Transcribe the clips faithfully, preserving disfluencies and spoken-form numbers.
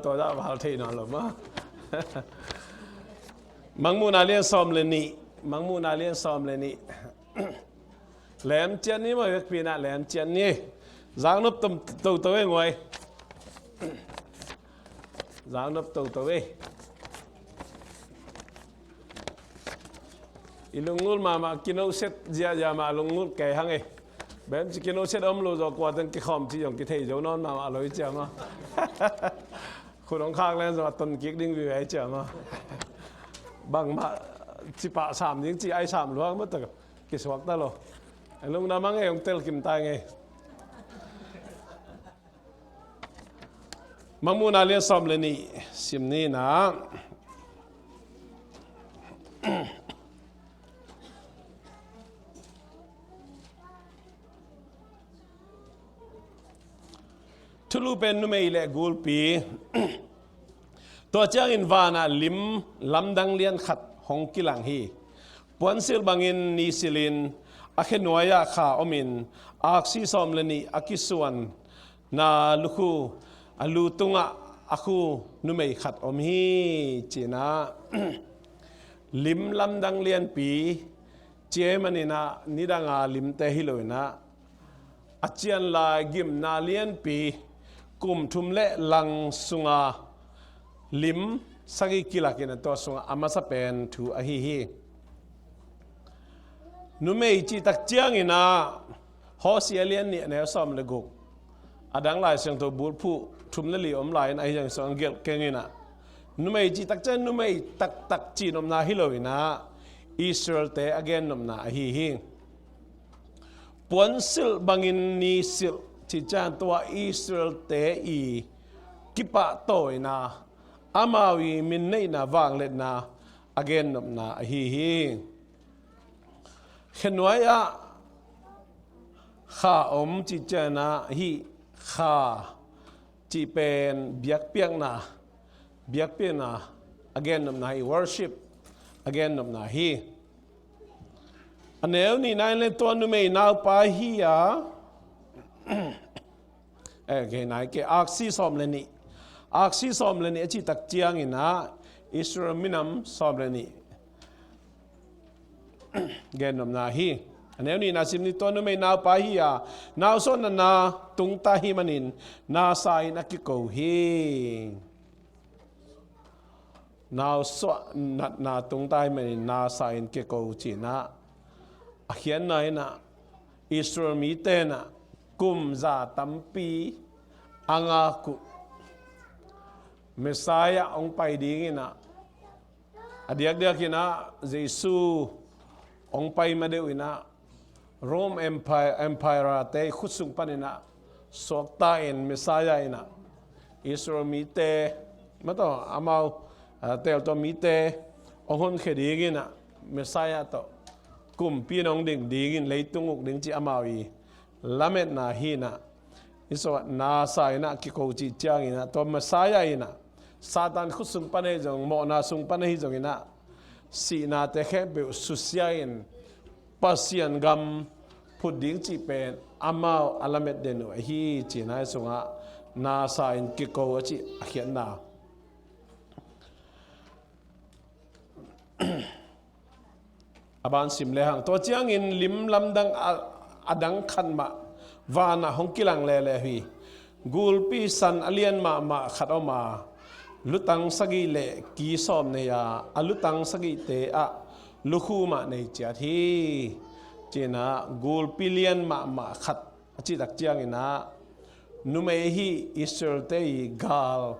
Tua dah val thei nawn lo maw. Mangmuhna lian sawm le nih. Mangmuhna lian sawm le nih. Lem ciat ni maw, vekpi nah lem ciat ni. Zaknop tom toto e nguai. Zaknop toto e. I lungngut mahmah kinohset ziahziah mah lungngut kei hang e. Bem ci kinohset om lo zaw kua teng kikhawm ci zong kithei zo nawn mahmah lo i ciam a. Khut hong khak len zaw a ton kik ding vive i ciam a. Bangmah cipah sam ding ci ai sam luang mah tak kisuak ta lo. Lungdam hang e, hong tel kim tai ngei. Mangmuhna lian sawm le nih sim ni nah. Thulu pen numei le gulpi. Tua ciangin vanah lim lamdang lian khat hong kilang hi. Puansilh bangin nisilhin a khenuai-ah kha omin aksi sawm le nih a kisuan na lukhu a lu tungah a khu numei khat om hi. Cinah lim lamdang lianpi ci ei maninah nidanga limte hi loinah a cian lai gimna lianpi kum thum le lang sunga lim sagih kilakin a tua sungah a masa pen thu ahi hi. Numei cihtak cianginah Hosea lian nih a neu sawm le guk. A dang Lai Siangtho bulphuh thum le li om lai-in ahi zong sung a gelh kenginah numei cihtak ciang numei taktak cihnopna hi loinah Israel-te a gennopna ahi hi. Puansilh bangin nisilh cih ciang tua Israel-te i kipahtawina, amau i minneihna vangliatna a gennopna ahi hi. Khenuai-ah kha om cih ciangin ah hih kha cih pen biakpiakna, biakpiakna a gennopna hi, worship a gennopna hi. A neu nihna in le tua numei naupa hi a, eh, kei nai kei aksi sawm le nih, aksi sawm le nih a cihtak ciangin ah Israel minam sawm le nih gennopna hi. A neu nihna sim ni, tua numei naupa hi a, nausuah natna tungta hi manin nasa in a kiko hi. Nausuah natna tungta hi manin nasa in kiko cinah a khiatna inah Israel mite inah kum za tampi a ngak uh Messiah hong pai dinginah a diakdiakinah Jesu hong pai madeuh inah Rome Empire, Empire-te khut sung paninah suakta in Messiah inah Israel mite mataw amau, ah, teltuam mite hong honkhia dinginah Messiah tawh kumpi in hong ding dingin leitung uk ding cih amau i lametna hinah Israel nasa inah kiko cih cianginah tua Messiah inah Satan khut sung pan ahi zong, mawhna sung pan ahi zonginah sihnate khempeuh susia in Pasian gam phut ding cih pen amau a lamet den uh ahi cinah sungah nasa in kiko a cih a khiatna. A ban sim lehang tua ciangin lim lamdang a, a dang khat mah vanah hong kilang lele hi. Gulpi san a lian mahmah khat om a, lutang sagih le ki sawm nei a, a lutang sagihte ah lukhu mah nei ciat hi. Cinah gulpi lian mahmah khat a cihtak cianginah numei hi, Israel-te i gal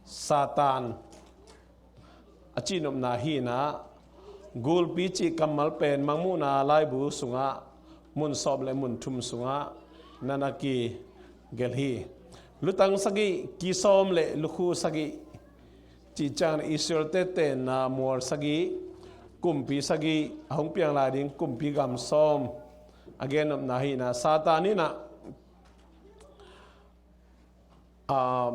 Satan a cihnopna hinah gulpi cih kammal pen Mangmuhna laibu sungah mun sawm le mun thum sungah na na kigelh hi. Lutang sagih, ki sawm le lukhu sagih cih ciang Israel-te tenna mual sagih, kumpi sagih, a hong piang lai ding kumpi gam sawm a gennopna hinah Satan inah ah,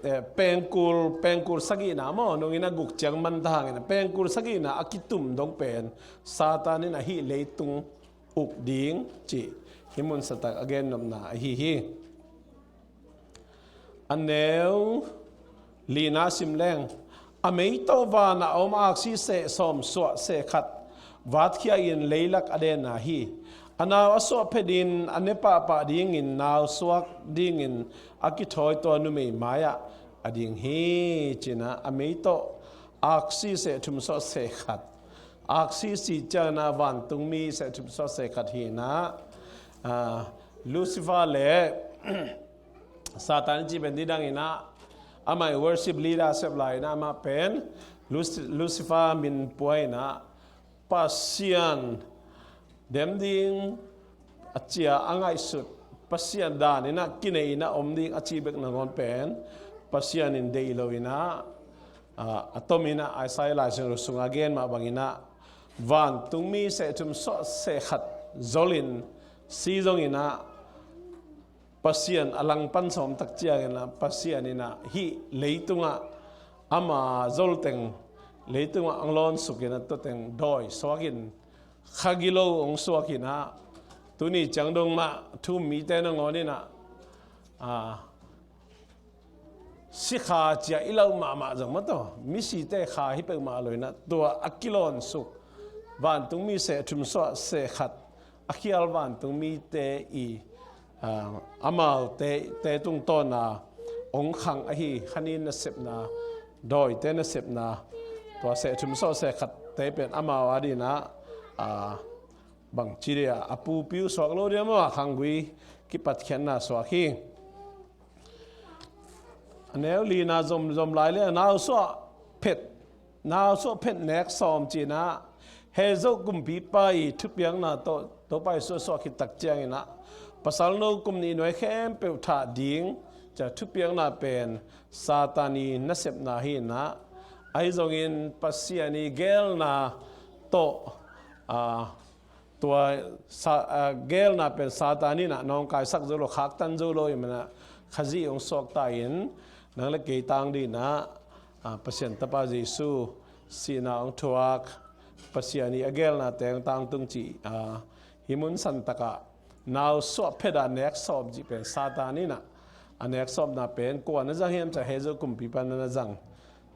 eh, pengkul, pengkul sagihna maw, nungin a guk ciang man ta hangin a pengkul sagihna a kitum dong pen Satan in a hih leitung uk ding cih hih munsatak a gennopna ahi hi. A neu Lina sim leng, a mei tawh vanah a om aksi seh sawm suah seh khat vatkhia in leilak a denna hi. A nau a suah phetin a ne pahpah dingin nau suak dingin a kithawi tua numei mai-ah a ding hi, cinah a mei tawh aksi seh thum suah seh khat. Aksi si cianah vantungmi seh thum suah seh khat hinah, ah, Lucifer le Satan i cih pen nidang inah amah i worship leader sep lai inah amah pen Luci-, Lucifer min pua inah Pasian dem ding a cia a ngaihsut, Pasian dan inah kinei inah om ding a cih bek nangawn pen Pasian in deih lo inah, ah, a tom inah Isaiah Lai Siangtho sungah gen mah bang inah vantungmi seh thum suah seh khat zolin si zong inah Pasian a langpan sawm tak ciangin ah Pasian inah hih leitungah ama zolteng leitungah ang lawn sukinah tuateng dawi suakin kha gilo hong suakinah tuni ciang dong mah thu-um mite nangawn inah, ah, sikha cia i lauh mahmah zong mataw, misite kha hi peuhmah lo inah tua a kilawn suk vantungmi seh thum suah seh khat a khial vantungmite i, ah, amaute, te tungtawna hong khang ahi khanin nasepna, dawite nasepna, tua seh thum suah seh khatte pen amau a dinah, ah, bangci dia a pupiu suak lo dia maw, a khanggui kipatkhiatna suak hi. A neu lina zom, zom lai le a nau suah phet, nau suah phet nek sawm cinah Hezo kumpipa i thupiakna tawh Topa Jesu a suah khit tak cianginah pasalno kum nih nuai khempeuh thah ding cia thupiakna pen Satan i nasepna hinah, ahi zongin Pasian i gelna tawh, ah, tua sa-, ah, gelna pen Satan inah nawngkaisak zo lo, khaktan zo lo i manah Khazih hong suakta in nang le kei tang dinah, ah, Pasian Tapa Jesu sihna hong thuak, Pasian i a gelna teng tangtung cih, ah, hi mun santakah nau suah phet a nek sawm cih pen Satan inah a nek sawmna pen kua na zang hiam cih Hezo kumpipa na na zang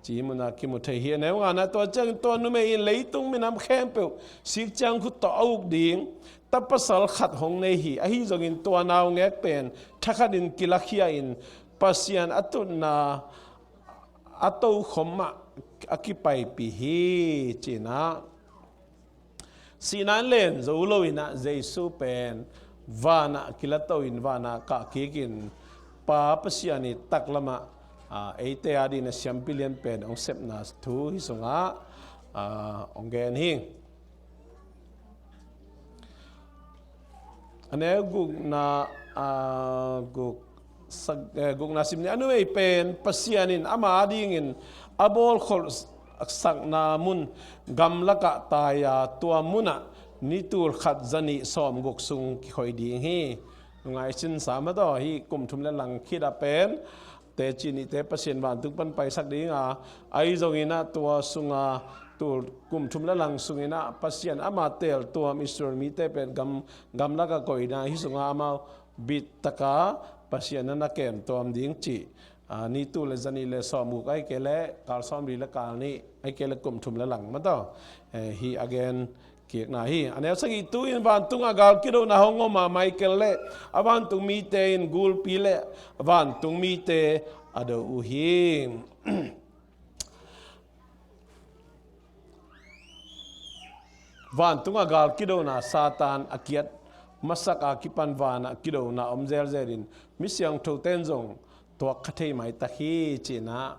cih munah kimu thei hi. A neu ngana tua ciangin tua numei in leitung minam khempeuh sik ciang khut tawh a uk ding ta pasal khat hong nei hi. Ahi zongin tua naungek pen thakhatin kilakhia in Pasian a tutna a tokhom mah a kipaipih hi cinah sihna in len zo lo inah Jesu pen vanah kilato in vanah kahkikin Pa Pasian i taklamah, ah, eite a dinah siampi lian pen hong sepna thu hi sungah, ah, hong gen hi. A neu gukna, ah, guk sak-, eh, gukna sim ni a numei pen Pasian in ama a dingin a bawlkholh sakna mun gamlakah tai-a tua munah ni tul khat zanih sawm guk sung kikhoi ding hi. Nungai sinsa mataw hi kum thum le lang khit a pen teci nihte Pasian vantung pan paisak dinga, ahi zonginah tua sunga tul kum thum le lang sunginah Pasian ama teltuam Israel mite pen gam, gamlakah koihna hi sunga amau bittaka Pasian na na kemtuam ding cih, ah, ni tul le zanih le sawm guk ahi kei le kal sawm li le kal nih ahi kei le kum thum le lang mataw, eh, hi a gen kikna hi. A neu sagih tu-in vantungah gal kidona hong om a Michael le a vantung mite in gulpi le a vantung mite a do uh hi. Vantungah gal kidona Satan a kiat masak a kipan vanah kidona om zelzel in mi siangthote in zong tuak kha thei maitak hi cinah.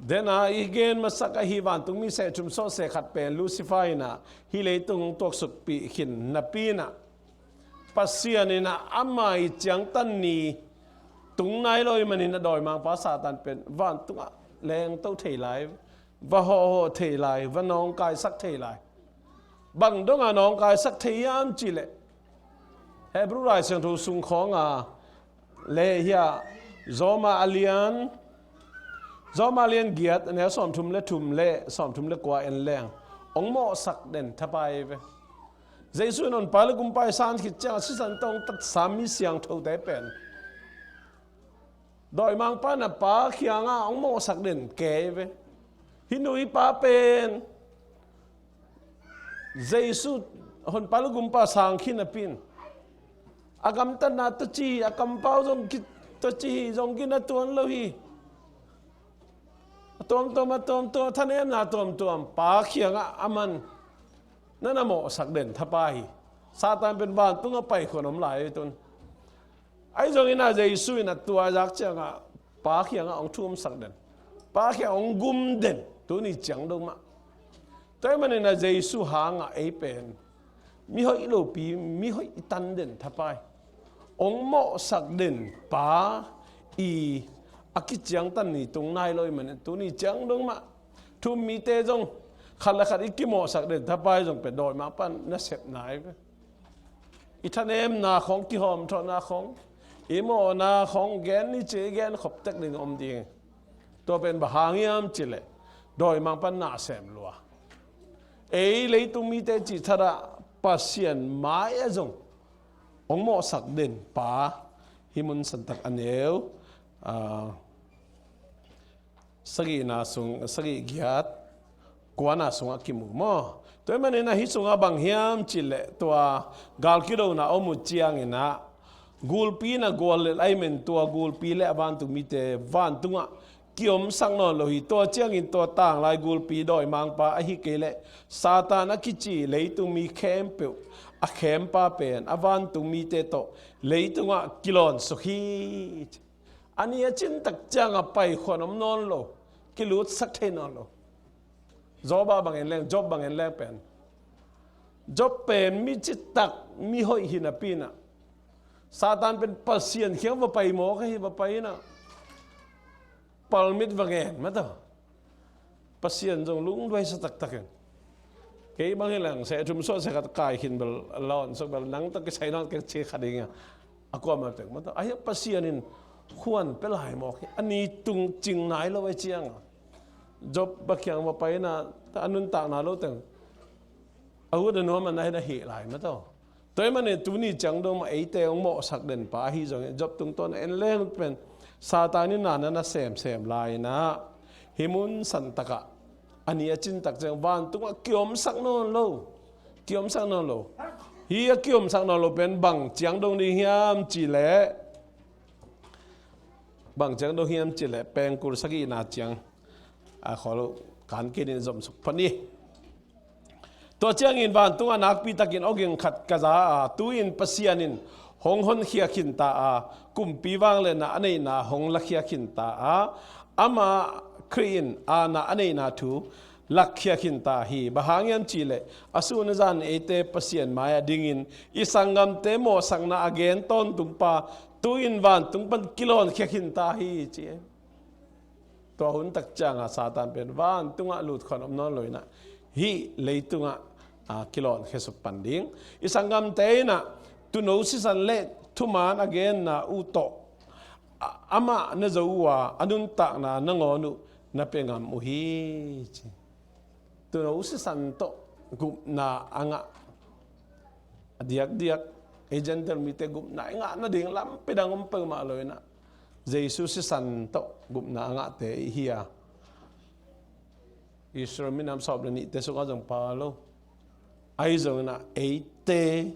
Dena i gen masak ahi vantung mi seh thum sawh seh khat pen Lucifer inah hih leitung tuaksukpih khin napi inah Pasian inah ama i ciangtan ni tung nai lo i manin a dawimangpa Satan pen vantungah lengto thei lai, va hawhhawh thei lai, va nawngkaisak thei lai. Bang dongah nawngkaisak thei hiam cihleh Hebrew Lai Siangtho sung khawnga le hiah Zawma a lian, Zawma a lian giat a neu sawmthum le thum le sawmthum le kua en leng hong mawhsak den thapai ve. Jesu in honpa le kumpa i san khit ciangah sisan tawh hong tatsa mi siangthote pen Dawimangpa in a Pa kiangah hong mawhsak den kei ve. Hih nu hih pa pen Jesu honpa leh gumpa sang khin napi-in a gamtatna tawh ci hi, a kampau zong ki, tawh ci hi, zong gina tuan lo hi. A tuamtuam, a tuamtuam, a thanemna tuamtuam Pa kiangah aman na na mawhsak den thapai hi. Satan pen vantungah paikhuan om lai hi tun. Ahi zongin a Jesu in a tua zak ciangah Pa kiangah hong thumsak den, Pa kiangah hong gum den, tuni ciang dong mah. Tua ahih manin a Jesu hangah ei pen mihoih lopi, mihoih i tan den thapai, hong mawhsak den Pa i a kiciangtan ni tung nai lo ahih manin tuni ciang dong mah thu-um mite zong khat le khat i kimawhsak den thapai zong pen dawimangpa in nasepna hi ve. I thanemna khong, kihawmthawhna khong, i mawhna khong gen ni ci, i gen khop tek ding om ding. Tua pen bang hang hiam cih leh dawimangpa in na sem lua. Ei leitung mite cih thadah Pasian mai-ah zong hong mawhsak den Pa, hih mun santak a neu, ah, sagihna sung, sagih giat, kuana sungah kimu maw? Tua ahih manin a hih sungah bang hiam cih leh tua gal kidona om uh ciangin a gulpi in a guallelh ahih manin tua gulpi leh a vantung mite vantungah kiomsak nawn lo hi. Tua ciangin tua tanglai gulpi dawimangpa ahih kei leh Satan a kici leitung mi khempeuh a khempa pen a vantung mite tawh leitungah kilawn suk hi. A ni a cin tak ciangah paikhuan om nawn lo, kilutsak thei nawn lo. Job ah bang en leng, Job bang en leng pen, Job pen mi citak, mi hoih hi napi-in a, Satan pen Pasian kiang va pai mawk hi, va pai in a, palmit va ngen mah tawh. Pasian zong lungduai sa taktak in. Kei bang hi leng, se thum suah se khat kai khin bel, lawn suak bel, nang tawh kisai nawn kei ci kha ding a. A kuamah tek mah tawh. Ahi a Pasian in khuan pia lai mawk hi. A ni tung cing nai lo ahih ciangin Job bang kiang va pai in a, a nuntakna lo teng a ut a nuam a na hi na hih lai mah tawh. Tua ahih manin tuni ciang dong mah eite hong mawhsak den Pa ahi zongin Job tungtawn a en leng pen Satan in na na na semsem lai in a, hih mun santak ah a ni a cin tak ciang vantungah kiomsak nawn lo. Kiomsak nawn lo. Hih a kiomsak nawn lo pen bang ciang dong ding hiam cih leh, bang ciang dong hiam cih leh, pengkul sagihna ciang a khawl kan kei nin zom suk phot ni. Tua ciangin vantungah nakpi takin awging khat ka za a, tu-in Pasian in hong honkhia khin ta a, kumpi vangliatna a neihna hong lakhia khin ta a, amah Khrih in aana a neihna thu lakkhia khin ta hi. Bang hang hiam cih leh a sun a zan eite Pasian mai-ah dingin i sanggamte mawhsakna a gen tawntungpa tu-in vantung pan kilawnkhia khin ta hi, ci. Tua hun tak ciangah Satan pen vantungah lutkhuan om nawn lo in a, hih leitungah, a, kilawnkhia suk pan ding. I sanggamte in a, tuuno sisan le thuman a genna uh tawh, a, amah na zo uh a, a nuntakna nangawn uh na pia ngam uh hi, ci. Tuuno sisan tawh gupna a ngah, a diakdiak, ei Gentile mite gupna i ngah nading lampi dang om peuhmah lo in a, Jesu sisan tawh gupna a ngahte i hi a, Israel minam sawm le nihte sungah zong pha lo. Ahi zongin a, eite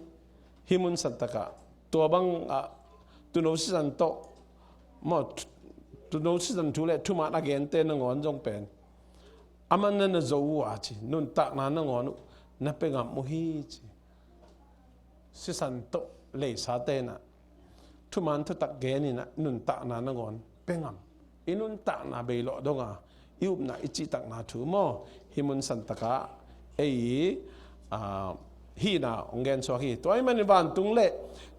hih mun santak ah tua bangah tuuno sisan tawh, maw, tuuno sisan thu le thuman a gente nangawn zong pen, amah na na zo uh a, ci, nuntakna nangawn uh na pia ngam uh hi, ci. Sisan tawh leisate in a, thuman thutak gen in a, nuntakna nangawn pia ngam. I nuntakna beilawh dong a, i upna i cihtakna thu maw, hih mun santak ah ei, a, hihna hong gensuak hi. Tua ahih manin vantung le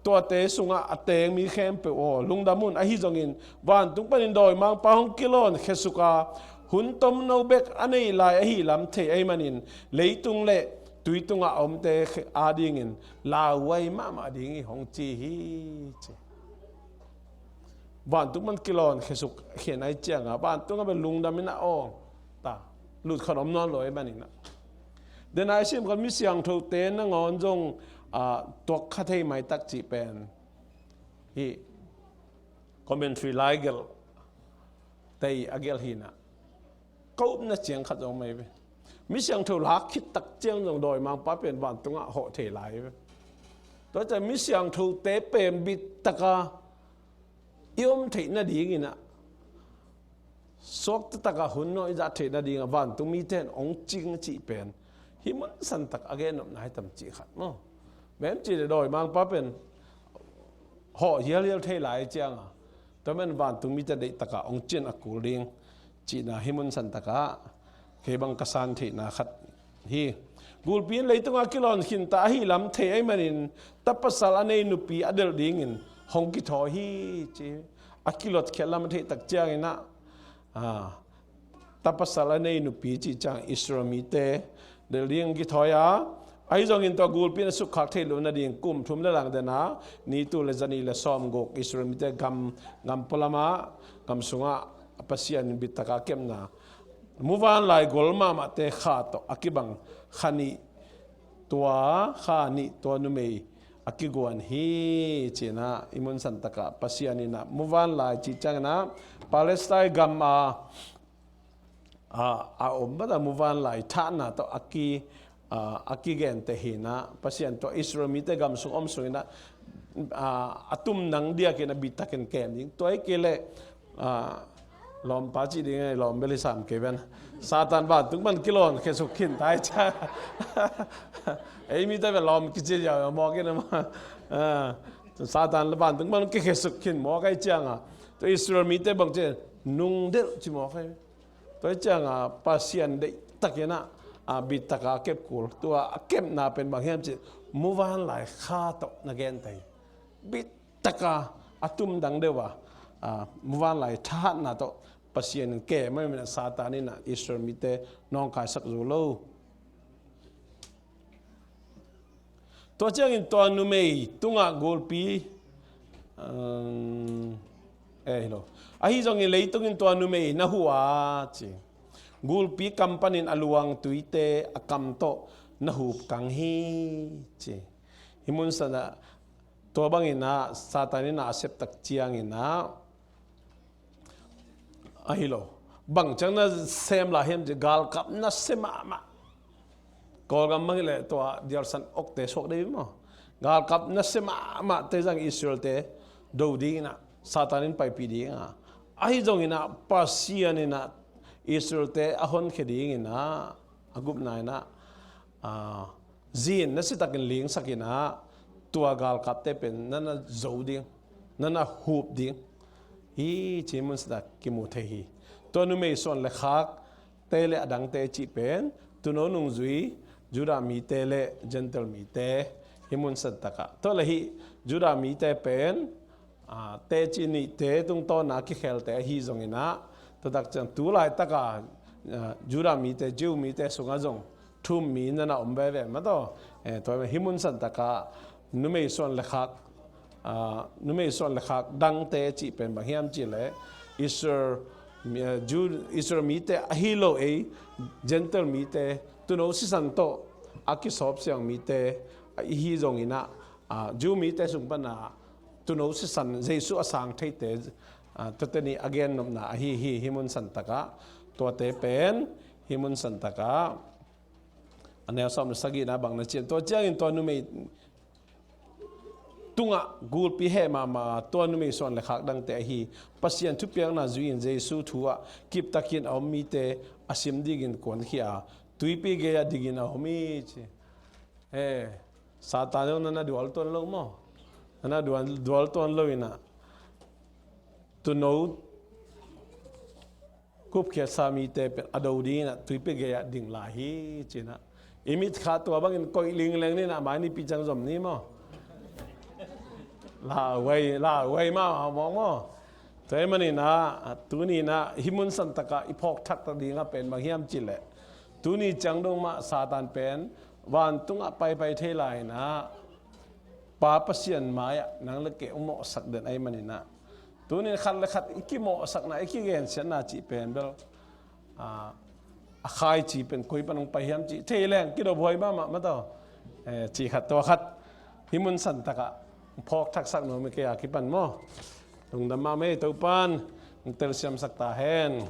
tuate sungah a teng mi khempeuh aw, lungdam un. Ahi zongin vantung panin dawimangpa hong kilawnkhia suk a, hun tomno bek a neih lai ahih lam thei ahih manin leitung le tui tungah a omte adingin lauhuai mahmah ding hi, hong ci hi, ci. Vantung pan kilawnkhia suk khin ahih ciangah vantung a bel lungdam in a, aw, ta, lutkhuan om nawn lo ahih manin a. Denai sim khat mi siangthote nangawn zong, a, tuak kha thei maitak cih pen hih commentary laigelh tei a gelh hinah, ka upna ciang khat zong mai ve. Mi siangtho lak khit tak ciang zong dawimangpa pen vantungah hawh thei lai ve. Tua ciang mi siangthote pen bittaka i om theih nadinginah, suakta takah hun nawn i zat theih nadingah vantungmite in hong cing cih pen hih mun santak a gennopna hi tam cih khat maw? Bem cih le dawimangpa pen hawh hialhial thei lai cianga, tua man vantungmite deihtakah hong cin a kul ding cihna hih mun santakah kei bang ka san theihna khat hi. Gulpi in leitungah kilawn khinta ahi lam thei ahih manin, tapasal a nei nupi a delh dingin hong kithawi hi ci. A kilawtkhiat lam a theih tak cianginah, a, tapasal a nei nupi cih ciang Israel mite delh dingin kithawi a, ahi zongin tua gulpi in a sukkhak theih loh nading kum thum le lang dena ni tul le zanih le sawmguk Israel mite gam, gam pualamah, gam sungah Pasian in bittaka kepna muvanlai gol mahmahte kha tawh a kibang kha nih, tua kha nih tua numei a kiguan hi cinah, i mun santakah Pasian inah muvanlai cih cianginah Palestine gam a, a, a om bata muvanlai thahna tawh a ki, a, a kigente hinah, Pasian tua Israel mite gam sung om sunginah, a, a tumnang diakin a bittakin kem ding. Tua hi kei leh, a, lawmpa cih ding a, lawm bel hi sam kei ven. Satan vantung pan kilawn khesuk khin tai cia. Ei mite bel lawm kici ziau mawk in a maw. A, Satan vantung pan kikhesuk khin mawk ai cianga, tua Israel mite bang ci nungdelh ci mawk ai. Tua hi cianga Pasian deihtakinah, a, bittaka a kep kul. Tua a kepna pen bang hiam cih, muvanlai kha tawh na genta hi. Bittaka a tumdang deuh a, a, muvanlai thahatna tawh Pasian in kem ahih manin Satan inah Israel mite nawngkaisak zo lo. Tua ciangin tua numei tungah gulpi, um, eh, hi lo. Ahi zongin leitungin tua numei na huh a ci. Gulpi kam panin a luang tuite a kam tawh na hup kang hi ci. Hih mun sanah tua banginah Satan inah a septak cianginah, ahi lo. Bang ciang na sem lai hiam cih, galkap nasia mahmah. Kawlgam bang hileh tua dialsan okte suak dei maw? Galkap nasia mahmahte zang Israelte do dinginah Satan in paipih dinga. Ahi zonginah Pasian inah Israelte a honkhia dinginah a gupna inah, a, zin nasitakin lingsakinah tua galkapte pen na na zo ding, na na hup ding hi ci mun sitak kimu thei hi. Tua numei suan le khakte le a dangte cih pen tuuno nungzui Judah mite le Gentile mite hi mun santakah. Tua le hih Judah mite pen a, teci nihte tungtawna kikhelte ahi zonginah, tuatak ciang tu laitaka, a, Judah mite, Jew mite sungah zong thum mi nana om veve mataw. E, tua hi mun santaka numei suan le khak, a, numei suan le khak dangte cih pen bang hiam cih leh Israel, mi, a, Jew, Israel mite ahi lo ei, Gentile mite, tuuno sisan tawh a kisawp siang mite ahi zonginah, a, Jew mite sung pana tuuno sisan Jesu a sang theite, a, tuate nih a gennopna ahi hi, hi mun santakah, tuate pen hi mun santakah a neu sawm le sagihna bang na cian. Tua ciangin tua numei tungah gulpi heh mahmah, tua numei suan le khak dangte ahi Pasian thupiakna zui-in Jesu thu-ah kiptakin a om mite a sim dingin kuankhia a, tuipi gei-ah dingin a om hi ci. Eh, Satan zong nana dual tuan lo maw? Nana dual, dual tuan lo inah tuuno gupkhiatsa mite pen a do dinginah tuipi gei-ah ding lai hi cinah. I mit kha tua bangin koih lingleng ninah mai nipi ciang zom ni maw? Lauhuai, lauhuai mahmah mawk maw? Tua hi maninah, tuninah hi mun santakah i phawk thaktak dingah pen bang hiam cih leh, tuni ciang dong mah Satan pen vantungah paipai thei lai-inah Pa Pasian mai-ah nang le kei hong mawhsak den ahi maninah, tunin khat le khat i kimawhsakna, i kigensiatna cih pen bel, a, a khaici pen koi pan hong pai hiam cih thei leng kidophuai mahmah mataw. Eh, cih khat tua khat hi mun santakah phawk thaksak nuam hi kei a kipan maw? Lungdam mahmah ei. Topan telsiamsak ta hen.